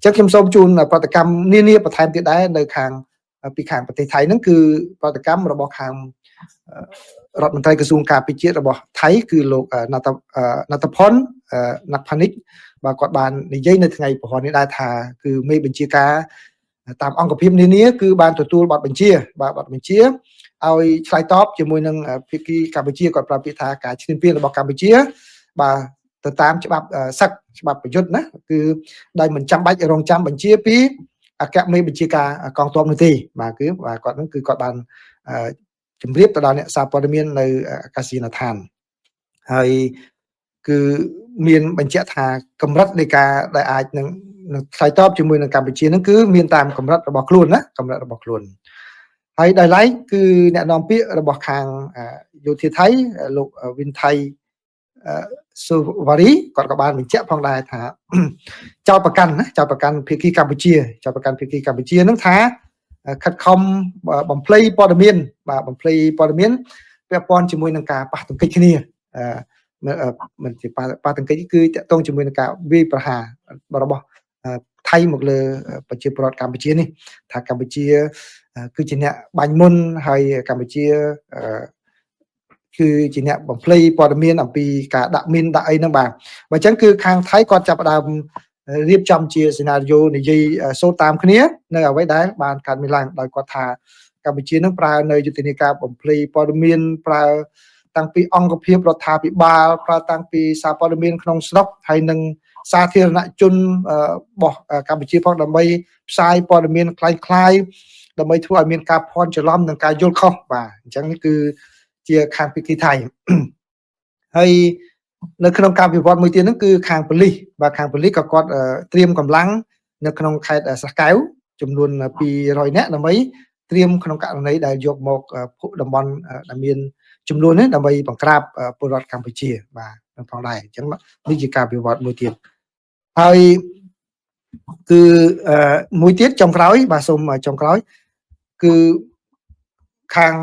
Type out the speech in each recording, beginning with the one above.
អញ្ចឹងខ្ញុំសូមជូនប្រតិកម្មនានាបន្ថែមទៀតដែរនៅខាងពីខាងប្រទេសថៃហ្នឹងគឺប្រតិកម្មរបស់ខាងរដ្ឋមន្ត្រីក្រសួងការពារជាតិរបស់ថៃគឺលោកណាត់ផុនណាត់ផានិកបាទគាត់បាននិយាយនៅថ្ងៃពហុនេះដែរថាគឺមេបញ្ជាការតាមអង្គភាពនានាគឺបានទទួលបទបញ្ជាបាទបទបញ្ជាឲ្យឆ្លើយតបជាមួយនឹងភាគីកម្ពុជាគាត់ប្រាប់ពាក្យថាការឈ្លានពានរបស់កម្ពុជាបាទទៅតាមច្បាប់សឹកច្បាប់ប្រយុទ្ធណាគឺដោយមិនចាំបាច់រងចាំបញ្ជាពីអគ្គមេបញ្ជាការកងទ័ពនោះទេបាទគឺបាទគាត់នឹងគឺគាត់បានជម្រាបទៅដល់អ្នកសារព័ត៌មាននៅអាកាសយានដ្ឋានហើយគឺមានបញ្ជាក់ថាកម្រិតនៃការដែលអាចនឹងនឹងឆ្លើយតបជាមួយនឹងកម្ពុជានឹងគឺមានតាមកម្រិតរបស់ខ្លួនណាកម្រិតរបស់ខ្លួនហើយដោយឡែកគឺអ្នកនាំពាក្យរបស់ខាងយោធាថៃលោកវិនថៃសុវរីគាត់ក៏បានបញ្ជាក់ផងដែរថាចោទប្រកាន់ណាចោទប្រកាន់ភាគីកម្ពុជាចោទប្រកាន់ភាគីកម្ពុជានឹងថាខិតខំបំភ្លៃព័ត៌មានបាទបំភ្លៃព័ត៌មានពាក់ព័ន្ធជាមួយនឹងការប៉ះទង្គិចគ្នាមិនជាប៉ះទង្គិចគឺតកតងជាមួយនឹងការវាយប្រហាររបស់ថៃមកលើប្រជាពលរដ្ឋកម្ពុជានេះថាកម្ពុជាគឺជាអ្នកបាញ់មុនហើយកម្ពុជាគឺជាអ្នកបំភ្លៃព័ត៌មានអំពីការដាក់មីនដាក់អីហ្នឹងបាទបើអញ្ចឹងគឺខាងថៃគាត់ចាប់ផ្ដើមរៀបចំជាសេណារីយ៉ូនិយាយសូត្រតាមគ្នានៅអ្វីដែលបានកើតមានឡើងដោយគាត់ថាកម្ពុជានឹងប្រើនៅយុទ្ធនាការបំភ្លៃព័ត៌មានប្រើតាំងពីអង្គភាពរដ្ឋាភិបាលប្រើតាំងពីសារព័ត៌មានក្នុងស្រុកហើយនិងសាធារណជនរបស់កម្ពុជាផងដើម្បីផ្សាយព័ត៌មានคล้ายៗដើម្បីធ្វើឲ្យមានការភ័ន្តច្រឡំនិងការយល់ខុសបាទអញ្ចឹងនេះគឺជាខាងភាគីថៃហើយនៅក្នុងការវិវត្តមួយទៀតហ្នឹងគឺខាងប៉ូលីសបាទខាងប៉ូលីសក៏គាត់ត្រៀមកម្លាំងនៅក្នុងខេត្តស្រះកែវចំនួន200នាក់ដើម្បីត្រៀមក្នុងករណីដែលយកមកតំបន់ដែលមានចំនួននេះដើម្បីបង្ក្រាបពលរដ្ឋកម្ពុជាបាទនឹងផងដែរអញ្ចឹងនេះជាការវិវត្តមួយទៀតហើយគឺមួយទៀតចុងក្រោយបាទសូមចុងក្រោយគឺខាង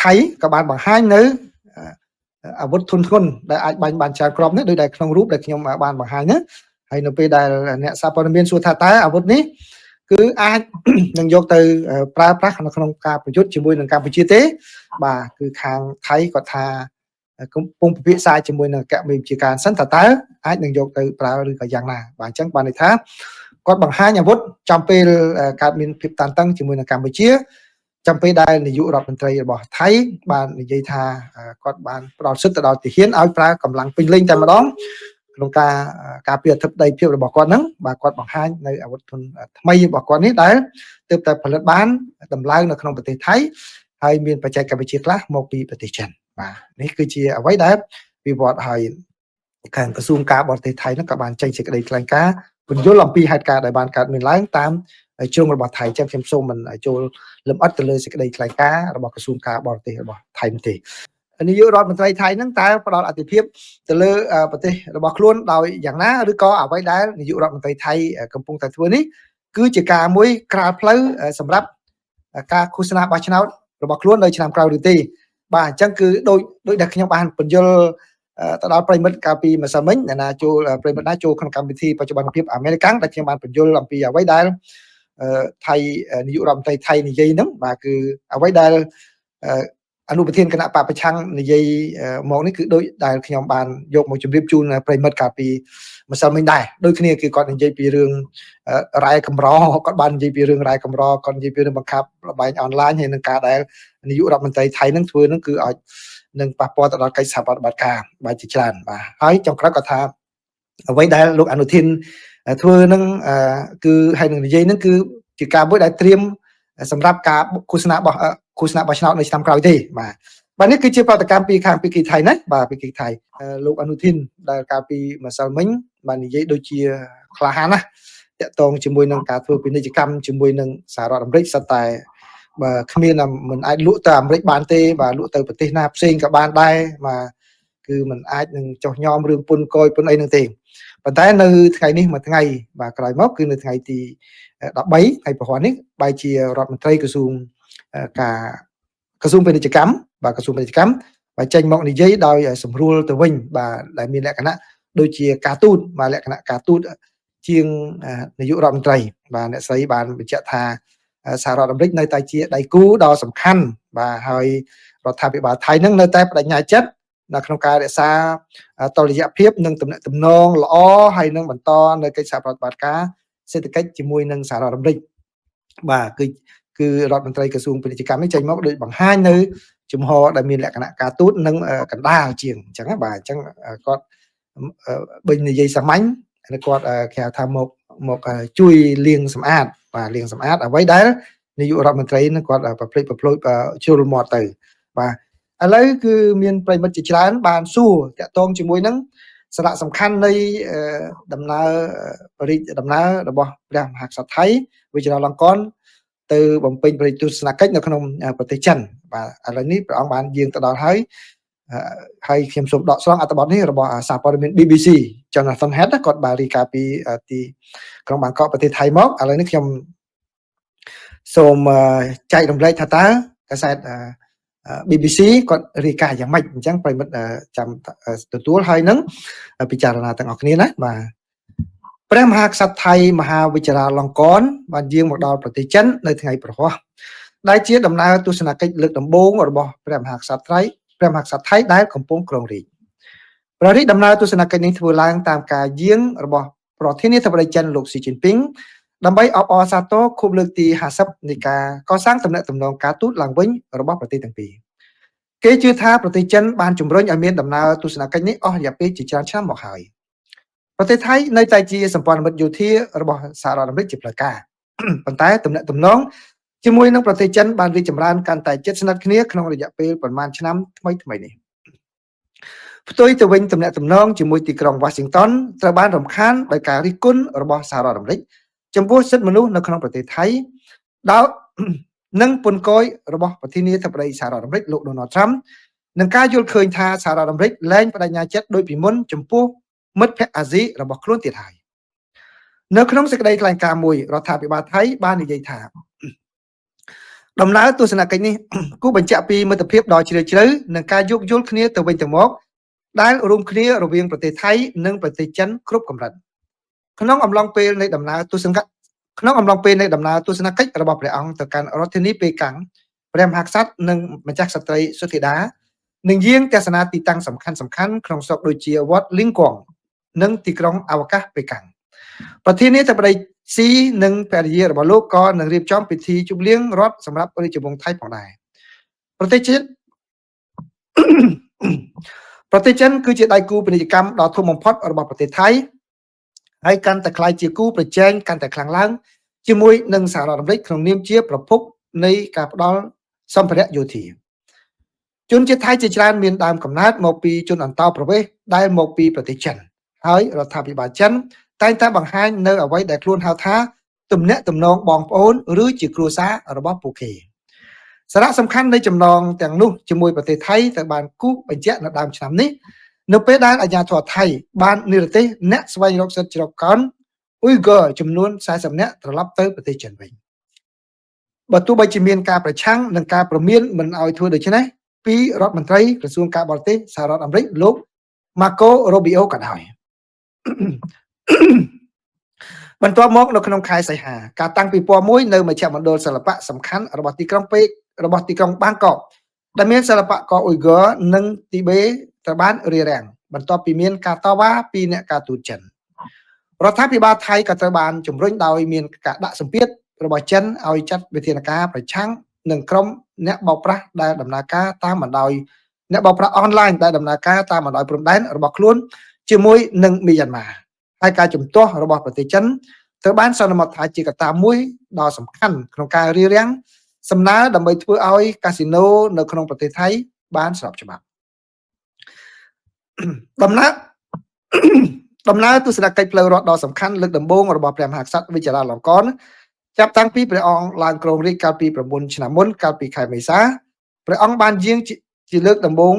ថៃក៏បានបង្ហាញនៅអាវុធធុនធ្ងន់ដែលអាចបាញ់បានច្រើនគ្រាប់នេះដោយដែលក្នុងរូបដែលខ្ញុំបានបង្ហាញណាហើយនៅពេលដែលអ្នកសារព័ត៌មានសួរថាតើអាវុធនេះគឺអាចនឹងយកទៅប្រើប្រាស់នៅក្នុងការប្រយុទ្ធជាមួយនឹងកម្ពុជាទេបាទគឺខាងថៃគាត់ថាកំពុងពិភាក្សាជាមួយនឹងអគ្គមេបញ្ជាការសិនថាតើអាចនឹងយកទៅប្រើឬក៏យ៉ាងណាបាទអញ្ចឹងបានន័យថាគាត់បង្ហាញអាវុធចំពេលកើតមានភាពតានតឹងជាមួយនឹងកម្ពុជាចំពេលដែលនាយករដ្ឋមន្ត្រីរបស់ថៃបាននិយាយថាគាត់បានផ្ដល់សិទ្ធិទៅដល់ទាហានឲ្យប្រើកម្លាំងពេញលេញតែម្ដងក្នុងការការពារអធិបតេយ្យភាពរបស់គាត់ហ្នឹងបាទគាត់បង្ហាញនៅអាវុធធនថ្មីរបស់គាត់នេះដែលទើបតែផលិតបានតម្លើងនៅក្នុងប្រទេសថៃហើយមានបច្ចេកវិទ្យាខ្លះមកពីប្រទេសចិនបាទនេះគឺជាអ្វីដែលវិវត្តហើយខាងក្រសួងការបរទេសថៃហ្នឹងក៏បានចេញសេចក្តីថ្លែងការណ៍ពន្យល់អំពីហេតុការណ៍ដែលបានកើតមានឡើងតាមជ្រុងរបស់ថៃចឹងខ្ញុំសូមមិនចូលលម្អិតទៅលើសេចក្តីថ្លែងការណ៍របស់ក្រសួងការបរទេសរបស់ថៃនោះទេនាយករដ្ឋមន្ត្រីថៃហ្នឹងតើផ្ដល់អធិភាពទៅលើប្រទេសរបស់ខ្លួនដោយយ៉ាងណាឬក៏អ្វីដែលនាយករដ្ឋមន្ត្រីថៃកំពុងតែធ្វើនេះគឺជាការមួយក្រាលផ្លូវសម្រាប់ការឃោសនាបោះឆ្នោតរបស់ខ្លួននៅឆ្នាំក្រោយឬទេបាទអញ្ចឹងគឺដូចដូចដែលខ្ញុំបានពន្យល់ទៅដល់ប្រិមិត្តកាលពីម្សិលមិញណាចូលប្រិមិត្តណាចូលក្នុងកម្មវិធីបច្ចុប្បន្នភាពអាមេរិកដែលខ្ញុំបានពន្យល់អំពីអ្វីដែលថៃនាយករដ្ឋមន្ត្រីថៃនិយាយហ្នឹងបាទគឺអ្វីដែលអនុប្រធានគណៈបកប្រឆាំងនិយាយមកនេះគឺដូចដែលខ្ញុំបានយកមកជម្រាបជូនប្រិមិត្តកាលពីម្សិលមិញដែរដូចគ្នាគឺគាត់និយាយពីរឿងរ៉ែកម្រគាត់បាននិយាយពីរឿងរ៉ែកម្រគាត់និយាយពីរឿងបង្ខាប់លបែងអនឡាញហើយនឹងការដែលនាយករដ្ឋមន្ត្រីថៃនឹងធ្វើនឹងគឺឲ្យនឹងប៉ះពាល់ទៅដល់កិច្ចសហប្រតិបត្តិការបាទជាច្រើនបាទហើយចុងក្រោយគាត់ថាអ្វីដែលលោកអនុធានធ្វើនឹងគឺហើយនឹងនិយាយនឹងគឺជាការមួយដែលត្រៀមសម្រាប់ការឃោសនាបោះឃោសនាបោះឆ្នោតនៅឆ្នាំក្រោយទេបាទបាទនេះគឺជាប្រតិកម្មពីខាងភាគីថៃណាបាទភាគីថៃលោកអនុធានដែលកាលពីម្សិលមិញបាទនិយាយដូចជាក្លាហានណាតាក់ទងជាមួយនឹងការធ្វើពាណិជ្ជកម្មជាមួយនឹងសហរដ្ឋអាមេរិកសិតតែបើគ្មានមិនអាចលក់ទៅអាមេរិកបានទេបាទលក់ទៅប្រទេសណាផ្សេងក៏បានដែរបាទគឺมันអាចនឹងចោះញោមរឿងពុនកយពុនអីនឹងទេប៉ុន្តែនៅថ្ងៃនេះមួយថ្ងៃបាទក្រោយមកគឺនៅថ្ងៃទី13ថ្ងៃពហុនេះបែរជារដ្ឋមន្ត្រីក្រសួងការក្រសួងពាណិជ្ជកម្មបាទក្រសួងពាណិជ្ជកម្មបាទចេញមកនិយាយដោយសម្រួលទៅវិញបាទដែលមានលក្ខណៈដូចជាការទូតបាទលក្ខណៈការទូត ជាងនាយករដ្ឋមន្ត្រីបាទអ្នកស្រីបានបញ្ជាក់ថាសហរដ្ឋអាមេរិកនៅតែជាដៃគូដ៏សំខាន់បាទហើយរដ្ឋាភិបាលថៃនឹងនៅតែបដិញ្ញាចិត្តនៅក្នុងការរក្សាតុល្យភាពនិងទំនាក់ទំនងល្អហើយនឹងបន្តនៅកិច្ចសហប្រតិបត្តិការសេដ្ឋកិច្ចជាមួយនឹងសហរដ្ឋអាមេរិកបាទគឺគឺរដ្ឋមន្ត្រីក្រសួងពាណិជ្ជកម្មនេះចេញមកដូចបង្ហាញនៅជំហរដែលមានលក្ខណៈការទូតនិងកណ្ដាលជាងអញ្ចឹងបាទអញ្ចឹងគាត់បើនិយាយសាមញ្ញគាត់គេហៅថាមកមកជួយលាងសម្អាតបាទលាងសម្អាតអ្វីដែលនាយករដ្ឋមន្ត្រីនឹងគាត់ប្រភ្លេចប្រភ្លួចជ្រុលមាត់ទៅបាទឥឡូវគឺមានប្រិមិត្តជាច្រើនបានសួរតាក់ទងជាមួយនឹងសារៈសំខាន់នៃដំណើរបរិដំណើររបស់ព្រះមហាក្សត្រថៃវិជ្ជលង្កនទៅបំពេញបរិទស្សនកិច្ចនៅក្នុងប្រទេសចិនបាទឥឡូវនេះព្រះអង្គបានយាងទៅដល់ហើយហើយខ្ញុំសូមដកស្រង់អត្ថបទនេះរបស់សារព័ត៌មាន BBC Jonathan Head គាត់បានរាយការណ៍ពីទីក្រុងបាងកកប្រទេសថៃមកឥឡូវនេះខ្ញុំសូមចែករំលែកថាតើកាសែត BBC គាត់រាយការណ៍យ៉ាងម៉េចអញ្ចឹងប្រិមិត្តចាំទទួលហើយនឹងពិចារណាទាំងអស់គ្នាណាបាទព្រះមហាក្សត្រថៃមហាវិជ្ជរាលង្កនបានយាងមកដល់ប្រទេសចិននៅថ្ងៃព្រហស្បតិ៍ដែលជាដំណើរទស្សនកិច្ចលើកដំបូងរបស់ព្រះមហាក្សត្រថៃព្រះមហាក្សត្រថៃដែលកំពុងគ្រងរាជ្យព្រះរាជដំណើរទស្សនកិច្ចនេះធ្វើឡើងតាមការយាងរបស់ប្រធានាធិបតីចិនលោកស៊ីជីនពីងដើម្បីអបអរសាទរខួបលើកទី50នៃការកសាងទំនាក់ទំនងការទូតឡើងវិញរបស់ប្រទេសទាំងពីរគេជឿថាប្រទេសចិនបានជំរុញឲ្យមានដំណើរទស្សនកិច្ចនេះអស់រយៈពេលជាច្រើនឆ្នាំមកហើយប្រទេសថៃនៅតែជាសម្ព័ន្ធមិត្តយោធារបស់សហរដ្ឋអាមេរិកជាផ្លូវការប៉ុន្តែទំនាក់ទំនងជាមួយនឹងប្រទេសចិនបានរីកចម្រើនកាន់តែជិតស្និទ្ធគ្នាក្នុងរយៈពេលប្រមាណឆ្នាំថ្មីថ្មីនេះផ្ទុយទៅវិញទំនាក់ទំនងជាមួយទីក្រុង Washington ត្រូវបានរំខានដោយការរិះគន់របស់សហរដ្ឋអាមេរិកចំពោះសិទ្ធិមនុស្សនៅក្នុងប្រទេសថៃដោយនិងពន្ធគយរបស់ប្រធានាធិបតីសហរដ្ឋអាមេរិកលោក Donald Trump នឹងការយល់ឃើញថាសហរដ្ឋអាមេរិកលែងបដិញ្ញាចិត្តដូចពីមុនចំពោះមិត្តភ័ក្តិអាស៊ីរបស់ខ្លួនទៀតហើយនៅក្នុងសេចក្តីថ្លែងការណ៍មួយរដ្ឋាភិបាលថៃបាននិយាយថាដំណើរទស្សនកិច្ចនេះគូបញ្ជាក់ពីមិត្តភាពដ៏ជ្រាលជ្រៅនិងការយោគយល់គ្នាទៅវិញទៅមកដែលរួមគ្នារវាងប្រទេសថៃនិងប្រទេសចិនគ្រប់កម្រិតក្នុងអំឡុងពេលនៃដំណើរទស្សនកិច្ចក្នុងអំឡុងពេលនៃដំណើរទស្សនកិច្ចរបស់ព្រះអង្គទៅកាន់រដ្ឋធានីប៉េកាំងព្រះមហាក្សត្រនិងម្ចាស់ក្សត្រីសុធីតានឹងយាងទស្សនាទីតាំងសំខាន់សំខាន់ក្នុងស្រុកដូចជាវត្តលីងកងនិងទីក្រុងអវកាសប៉េកាំងប្រធានាធិបតីស៊ីនិងភរិយារបស់លោកក៏នឹងរៀបចំពិធីជប់លៀងរដ្ឋសម្រាប់រាជវង្សថៃផងដែរប្រទេសចិនប្រទេសចិនគឺជាដៃគូពាណិជ្ជកម្មដ៏ធំបំផុតរបស់ប្រទេសថៃហើយកាន់តែក្លាយជាគូប្រជែងកាន់តែខ្លាំងឡើងជាមួយនឹងសហរដ្ឋអាមេរិកក្នុងនាមជាប្រភពនៃការផ្ដល់សម្ភារៈយោធាជនជាតិថៃជាច្រើនមានដើមកំណើតមកពីជនអន្តោប្រវេសន៍ដែលមកពីប្រទេសចិនហើយរដ្ឋាភិបាលចិនតែងតែបង្ហាញនៅអ្វីដែលខ្លួនហៅថាទំនាក់ទំនងបងប្អូនឬជាគ្រួសាររបស់ពួកគេសារៈសំខាន់នៃចំណងទាំងនោះជាមួយប្រទេសថៃត្រូវបានគូសបញ្ជាក់នៅដើមឆ្នាំនេះនៅពេលដែលអាជ្ញាធរថៃបាននិរទេសអ្នកស្វែងរកសិទ្ធិជ្រកកោនអ៊ុយហ្គរចំនួន40នាក់ត្រឡប់ទៅប្រទេសចិនវិញបើទោះបីជាមានការប្រឆាំងនិងការប្រមានមិនឲ្យធ្វើដូច្នេះពីរដ្ឋមន្ត្រីក្រសួងការបរទេសសហរដ្ឋអាមេរិកលោក Marco Rubio ក៏ដោយបន្ទាប់មកនៅក្នុងខែសីហាការតាំងពិព័រណ៍មួយនៅមជ្ឈមណ្ឌលសិល្បៈសំខាន់របស់ទីក្រុងពេករបស់ទីក្រុងបាងកកដែលមានសិល្បករអ៊ុយហ្គរនិងទីបេត្រូវបានរារាំងបន្ទាប់ពីមានការតវ៉ាពីអ្នកការទូតចិនរដ្ឋាភិបាលថៃក៏ត្រូវបានជំរុញដោយមានការដាក់សម្ពាធរបស់ចិនឲ្យចាត់វិធានការប្រឆាំងនឹងក្រុមអ្នកបោកប្រាស់ដែលដំណើរការតាមបណ្ដោយអ្នកបោកប្រាស់អនឡាញដែលដំណើរការតាមបណ្ដោយព្រំដែនរបស់ខ្លួនជាមួយនឹងមីយ៉ាន់ម៉ាហើយការជំទាស់របស់ប្រទេសចិនត្រូវបានសន្មតថាជាកត្តាមួយដ៏សំខាន់ក្នុងការរារាំងសំណើដើម្បីធ្វើឲ្យកាស៊ីណូនៅក្នុងប្រទេសថៃបានស្របច្បាប់ដំណើរដំណើរទស្សនកិច្ចផ្លូវរដ្ឋដ៏សំខាន់លើកដំបូងរបស់ព្រះមហាក្សត្រវិជ្ជរាលង្កនចាប់តាំងពីព្រះអង្គឡើងគ្រងរាជ្យកាលពី9ឆ្នាំមុនកាលពីខែមេសាព្រះអង្គបានយាងជាលើកដំបូង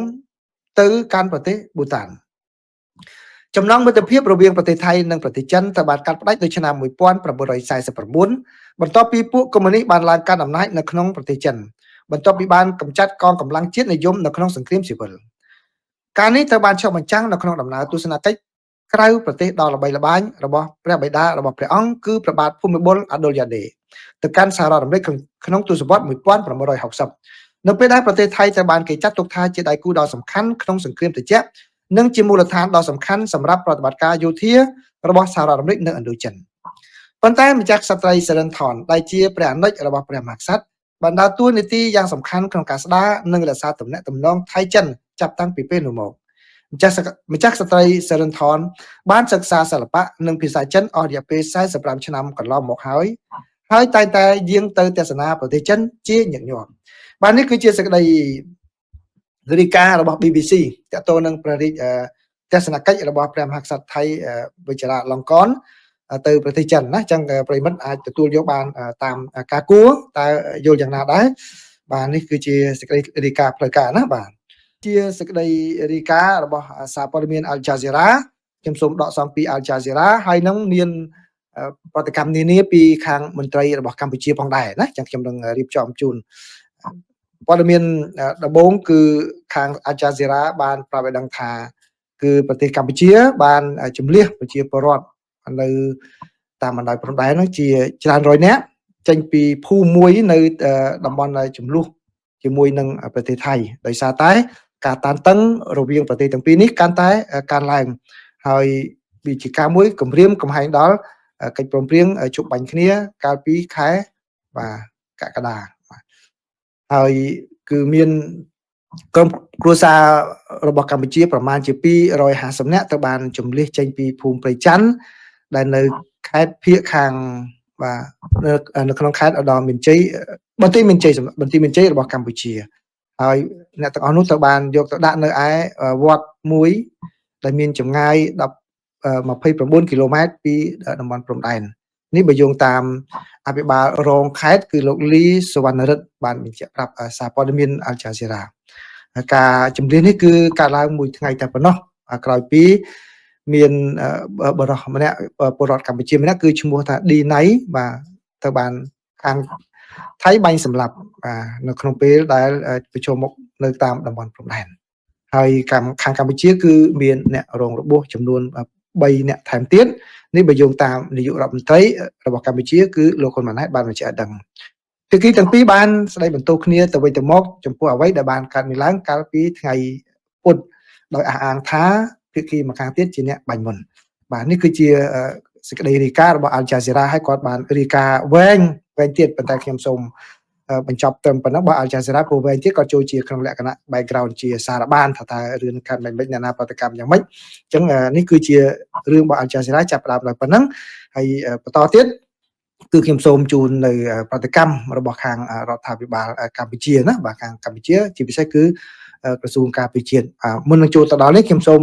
ទៅកាន់ប្រទេសប៊ូតានចំណងមិត្តភាពរវាងប្រទេសថៃនិងប្រទេសចិនត្រូវបានកាត់ផ្តាច់នៅឆ្នាំ1949បន្ទាប់ពីពួកកុម្មុយនីសបានឡើងកាន់អំណាចនៅក្នុងប្រទេសចិនបន្ទាប់ពីបានកម្ចាត់កងកម្លាំងជាតិនិយមនៅក្នុងសង្គ្រាមស៊ីវិលការនេះត្រូវបានឆ្លុះបញ្ចាំងនៅក្នុងដំណើរទស្សនកិច្ច ក្រៅប្រទេសដ៏ល្បីល្បាញរបស់ព្រះបិតារបស់ព្រះអង្គគឺព្រះបាទភូមិពលអឌុលយ៉ាដេទៅកាន់សហរដ្ឋអាមេរិកក្នុងទសវត្សរ៍1960នៅពេលដែលប្រទេសថៃត្រូវបានគេចាត់ទុកថាជាដៃគូដ៏សំខាន់ក្នុងសង្គ្រាមត្រជាក់និងជាមូលដ្ឋានដ៏សំខាន់សម្រាប់ប្រតិបត្តិការយោធារបស់សហរដ្ឋអាមេរិកនៅឥណ្ឌូចិនប៉ុន្តែម្ចាស់ក្សត្រីសេរិនថនដែលជាព្រះអនុជរបស់ព្រះមហាក្សត្របានដើរតួនាទីយ៉ាងសំខាន់ក្នុងការស្ដារនិងរក្សាទំនាក់ទំនងថៃចិនចាប់តាំងពីពេលនោះមកម្ចាស់ម្ចាស់ស្ត្រីសេរិនថនបានសិក្សាសិល្បៈនិងភាសាចិនអស់រយៈពេល45ឆ្នាំកន្លងមកហើយហើយតែងតែយាងទៅទស្សនាប្រទេសចិនជាញឹកញាប់បាទនេះគឺជាសេចក្តីរាយការណ៍របស់ BBC ទាក់ទងនឹងព្រះរាជទស្សនកិច្ចរបស់ព្រះមហាក្សត្រថៃវិចារឡង្កនទៅប្រទេសចិនណាអញ្ចឹងប្រិមិត្តអាចទទួលយកបានតាមការគួរតើយល់យ៉ាងណាដែរបាទនេះគឺជាសេចក្តីរាយការណ៍ផ្លូវការណាបាទជាសេចក្តីរាយការណ៍របស់សារព័ត៌មាន Al Jazeera ខ្ញុំសូមដកស្រង់ពី Al Jazeera ហើយនឹងមានប្រតិកម្មនានាពីខាងមន្ត្រីរបស់កម្ពុជាផងដែរណាចឹងខ្ញុំនឹងរៀបចំជូនព័ត៌មានដំបូងគឺខាង Al Jazeera បានប្រាប់ឲ្យដឹងថាគឺប្រទេសកម្ពុជាបានជំលះប្រជាពលរដ្ឋនៅតាមបណ្ដោយព្រំដែនហ្នឹងជាច្រើនរយនាក់ចេញពីភូមិមួយនៅតំបន់ចំនួនជាមួយនឹងប្រទេសថៃដោយសារតែការតានតឹងរវាងប្រទេសទាំងពីរនេះកាន់តែកើនឡើងហើយវាជាការមួយគម្រាមកំហែងដល់កិច្ចព្រមព្រៀងជប់បាញ់គ្នាកាលពីខែបាទកក្កដាហើយគឺមានក្រុមគ្រួសាររបស់កម្ពុជាប្រមាណជា250នាក់ត្រូវបានជំលះចេញពីភូមិព្រៃច័ន្ទដែលនៅខេត្តភៀកខាងបាទនៅក្នុងខេត្តឧត្តរមានជ័យបន្ទាយមានជ័យបន្ទាយមានជ័យរបស់កម្ពុជាហើយអ្នកទាំងអស់នោះត្រូវបានយកទៅដាក់នៅឯវត្តមួយដែលមានចម្ងាយ29គីឡូម៉ែត្រពីតំបន់ព្រំដែននេះបើយោងតាមអភិបាលរងខេត្តគឺលោកលីសុវណ្ណរិទ្ធបានបញ្ជាក់ប្រាប់សារព័ត៌មាន Al Jazeera ការជំលះនេះគឺកើតឡើងមួយថ្ងៃតែប៉ុណ្ណោះក្រោយពីមានបរិសម្នាក់ពលរដ្ឋកម្ពុជាម្នាក់គឺឈ្មោះថាឌីណៃបាទទៅបានខាងថៃបាញ់សម្លាប់បាទនៅក្នុងពេលដែលប្រជុំមុខនៅតាមតំបន់ព្រំដែនហើយខាងកម្ពុជាគឺមានអ្នករងរបួសចំនួន3នាក់ថែមទៀតនេះបើយោងតាមនាយករដ្ឋមន្ត្រីរបស់កម្ពុជាគឺលោកហ៊ុនម៉ាណែតបានបញ្ជាក់ឲ្យដឹងភាគីទាំងពីរបានស្ដីបន្ទោសគ្នាទៅវិញទៅមកចំពោះអ្វីដែលបានកើតមានឡើងកាលពីថ្ងៃពុធដោយអះអាងថាភាគីម្ខាងទៀតជាអ្នកបាញ់មុនបាទនេះគឺជាសេចក្តីរាយការណ៍របស់ Al Jazeera ហើយគាត់បានរាយការណ៍វែងវែងទៀតប៉ុន្តែខ្ញុំសូមបញ្ចប់ត្រឹមប៉ុណ្ណឹងបើ Al Jazeera ព្រោះវែងទៀតក៏ចូលជាក្នុងលក្ខណៈ background ជាសារបានថាតើរឿងកើតមិនម៉េចអ្នកណាប្រតិកម្មយ៉ាងម៉េចអញ្ចឹងនេះគឺជារឿងរបស់ Al Jazeera ចាប់ផ្ដើមដល់ប៉ុណ្ណឹងហើយបន្តទៀតគឺខ្ញុំសូមជូននៅប្រតិកម្មរបស់ខាងរដ្ឋាភិបាលកម្ពុជាណាបាទខាងកម្ពុជាជាពិសេសគឺក្រសួងការពារជាតិមុននឹងចូលទៅដល់នេះខ្ញុំសូម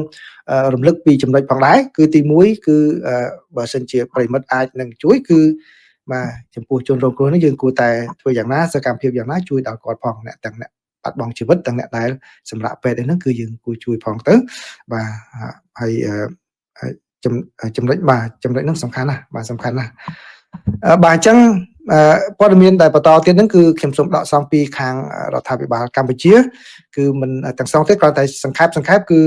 រំលឹកពីចំណុចផងដែរគឺទី1គឺបើសិនជាប្រិមិត្តអាចនឹងជួយគឺបាទចំពោះជនរងគ្រោះនេះយើងគួរតែធ្វើយ៉ាងណាសកម្មភាពយ៉ាងណាជួយដល់គាត់ផងអ្នកទាំងអ្នកបាត់បង់ជីវិតទាំងអ្នកដែលសម្រាប់ពេទ្យហ្នឹងគឺយើងគួរជួយផងទៅបាទហើយចំណុចបាទចំណុចហ្នឹងសំខាន់ណាស់បាទសំខាន់ណាស់បាទអញ្ចឹងព័ត៌មានដែលបន្តទៀតហ្នឹងគឺខ្ញុំសូមដកស្រង់ពីខាងរដ្ឋាភិបាលកម្ពុជាគឺមិនទាំងស្រុងទេគ្រាន់តែសង្ខេបសង្ខេបគឺ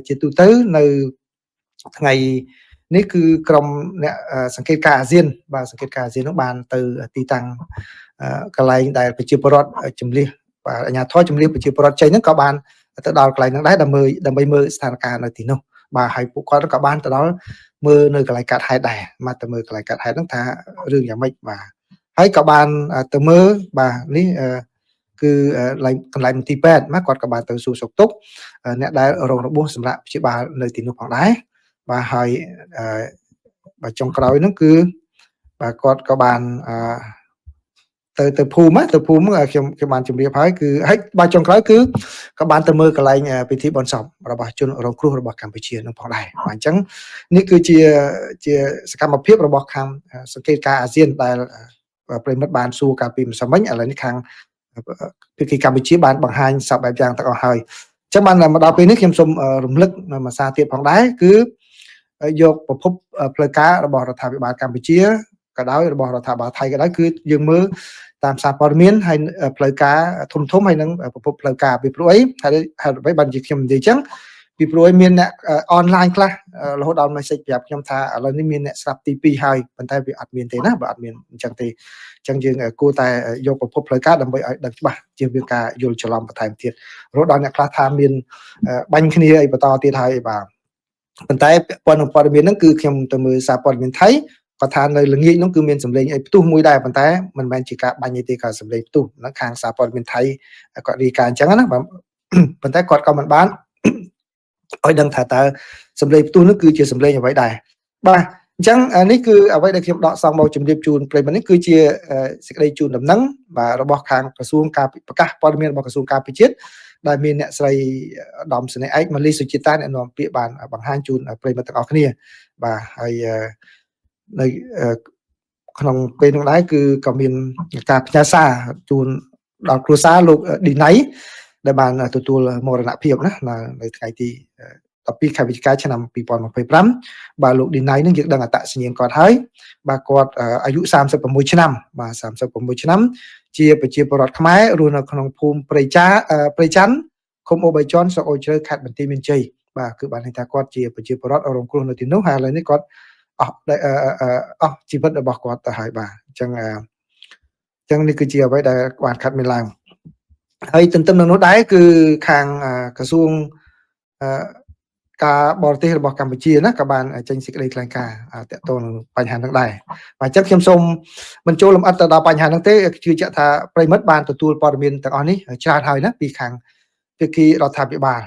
ជាទូទៅនៅថ្ងៃនេះគឺក្រុមអ្នកសង្កេតការអាស៊ានបាទសង្កេតការអាស៊ាននោះបានទៅទីតាំងកន្លែងដែលប្រជាពលរដ្ឋជំលះបាទអាជ្ញាធរជំលះប្រជាពលរដ្ឋចេញហ្នឹងក៏បានទៅដល់កន្លែងហ្នឹងដែរដើម្បីដើម្បីមើលស្ថានភាពនៅទីនោះបាទហើយពួកគាត់ក៏បានទៅដល់មើលនៅកន្លែងកាត់ហេតុដែរមកទៅមើលកន្លែងកាត់ហេតុហ្នឹងថារឿងយ៉ាងម៉េចបាទហើយក៏បានទៅមើលបាទនេះគឺកន្លែងមន្ទីរពេទ្យណាគាត់ក៏បានទៅសួរសុខទុក្ខអ្នកដែលរងរបួសសម្រាប់ព្យាបាលនៅទីនោះផងដែរបាទហើយបាទចុងក្រោយហ្នឹងគឺបាទគាត់ក៏បានទៅទៅភូមិទៅភូមិខ្ញុំខ្ញុំបានជម្រាបហើយគឺហើយបាទចុងក្រោយគឺក៏បានទៅមើលកន្លែងពិធីបុណ្យសពរបស់ជនរងគ្រោះរបស់កម្ពុជានឹងផងដែរបាទអញ្ចឹងនេះគឺជាជាសកម្មភាពរបស់ខាងសង្កេតការអាស៊ានដែលប្រិមិត្តបានសួរកាលពីម្សិលមិញឥឡូវនេះខាងភាគីកម្ពុជាបានបង្ហាញសពបែបយ៉ាងទាំងអស់ហើយអញ្ចឹងបានមកដល់ពេលនេះខ្ញុំសូមរំលឹកមួយសារទៀតផងដែរគឺយកប្រភពផ្លូវការរបស់រដ្ឋាភិបាលកម្ពុជាក៏ដោយរបស់រដ្ឋាភិបាលថៃក៏ដោយគឺយើងមើលតាមសារព័ត៌មានហើយផ្លូវការធំធំហើយនឹងប្រភពផ្លូវការពីព្រោះអីហើយហេតុអ្វីបានជាខ្ញុំនិយាយចឹង ពីព្រោះមានអ្នកអនឡាញខ្លះរហូតដល់ message ប្រាប់ខ្ញុំថាឥឡូវនេះមានអ្នកស្លាប់ទី2ហើយប៉ុន្តែវាអត់មានទេណាបើអត់មានអញ្ចឹងទេអញ្ចឹងយើងគួរតែយកប្រភពផ្លូវការដើម្បីឲ្យដឹងច្បាស់ជាវាការយល់ច្រឡំបន្ថែមទៀតរហូតដល់អ្នកខ្លះថាមានបាញ់គ្នាអីបន្តទៀតហើយបាទប៉ុន្តែពាក់ព័ន្ធនឹងព័ត៌មានហ្នឹងគឺខ្ញុំទៅមើលសារព័ត៌មានថៃគាត់ថានៅល្ងាចនោះគឺមានសម្លេងអីផ្ទុះមួយដែរប៉ុន្តែមិនមែនជាការបាញ់ទេក៏សម្លេងផ្ទុះហ្នឹងខាងសារព័ត៌មានថៃគាត់រាយការណ៍អញ្ចឹងណាបាទប៉ុន្តែគាត់ក៏មិនបានឲ្យដឹងថាតើសម្លេងផ្ទុះនោះគឺជាសម្លេងអ្វីដែរបាទអញ្ចឹងនេះគឺអ្វីដែលខ្ញុំដកសងមកជម្រាបជូនប្រិយមិត្តនេះគឺជាសេចក្តីជូនដំណឹងបាទរបស់ខាងក្រសួងការប្រកាសព័ត៌មានរបស់ក្រសួងការពារជាតិដែលមានអ្នកស្រីឧត្តមសេនីយ៍ឯកម៉ាលីសុជាតាអ្នកនាំពាក្យបានបង្ហាញជូនប្រិយមិត្តទាំងអស់គ្នាបាទហើយនៅក្នុងពេលនោះដែរគឺក៏មានការផ្ញើសារជូនដល់គ្រួសារលោកឌីណៃដែលបានទទួលមរណភាពណានៅថ្ងៃទី12ខែវិច្ឆិកាឆ្នាំ2025បាទលោកឌីណៃនឹងយើងដឹងអត្តសញ្ញាណគាត់ហើយបាទគាត់អាយុ36ឆ្នាំបាទ36ឆ្នាំជាប្រជាពលរដ្ឋខ្មែររស់នៅក្នុងភូមិព្រៃចាព្រៃច័ន្ទឃុំអូបីជាន់ស្រុកអូជ្រៅខេត្តបន្ទាយមានជ័យបាទគឺបានន័យថាគាត់ជាប្រជាពលរដ្ឋរងគ្រោះនៅទីនោះហើយឥឡូវនេះគាត់អស់អស់ជីវិតរបស់គាត់ទៅហើយបាទអញ្ចឹងអញ្ចឹងនេះគឺជាអ្វីដែលបានខាត់មានឡើងហើយទន្ទឹមនឹងនោះដែរគឺខាងក្រសួងការបរទេសរបស់កម្ពុជាណាក៏បានចេញសេចក្តីថ្លែងការណ៍តាក់ទងនឹងបញ្ហានឹងដែរបាទអញ្ចឹងខ្ញុំសូមបញ្ចូលលម្អិតទៅដល់បញ្ហាហ្នឹងទេជឿជាក់ថាប្រិមិត្តបានទទួលព័ត៌មានទាំងអស់នេះច្រើនហើយណាពីខាងភាគីរដ្ឋាភិបាល។